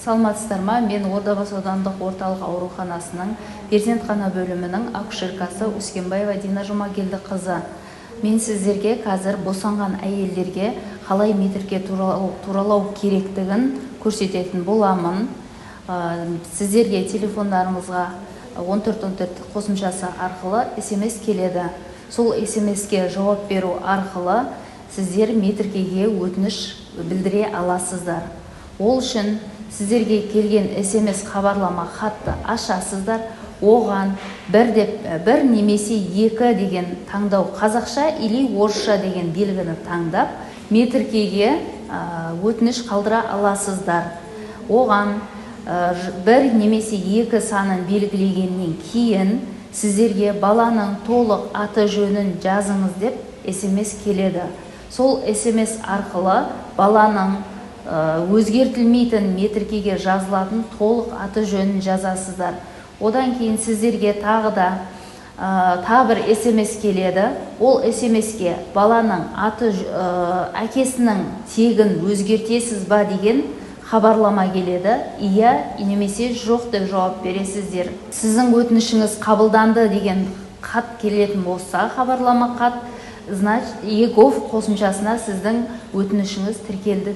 Саламатсыздар ма? Мен Ордабасы аудандық орталық ауруханасының перзентхана бөлімінің акушеркасы Өскенбаева Дина Жұмагелдіқызы. Мен сіздерге қазір босанған әйелдерге қалай метрке туралау керектігін көрсететін боламын. Сіздерге телефондарыңызға 1414 қосымшасы арқылы СМС келеді. Сол СМС-ке жауап беру арқылы сіздер метркеге өтініш білдіре аласыздар. Ол үшін сіздерге келген СМС хабарлама хатты ашасыздар. Оған бір деп, бір немесе екі деген таңдау, қазақша или орысша деген белгіні таңдап, метркеге өтініш қалдыра аласыздар. Оған бір немесе екі санын белгілегеннен кейін сіздерге «Баланың толық аты жөнін жазыңыз» деп СМС келеді. Сол СМС арқылы баланың өзгертілмейтін, метркеге жазылатын толық аты жөнін жазасыздар. Одан кейін сіздерге тағы да тағы бір СМС келеді. Ол СМС-ке «Баланың аты, әкесінің тегін өзгертесіз ба?» деген хабарлама келеді. «Иә» немесе «Жоқ» деп жауап бересіздер. «Сіздің өтінішіңіз қабылданды» деген хат келетін болса, хабарлама хат, значит, eGov қосымшасына сіздің өтінішіңіз тіркелді.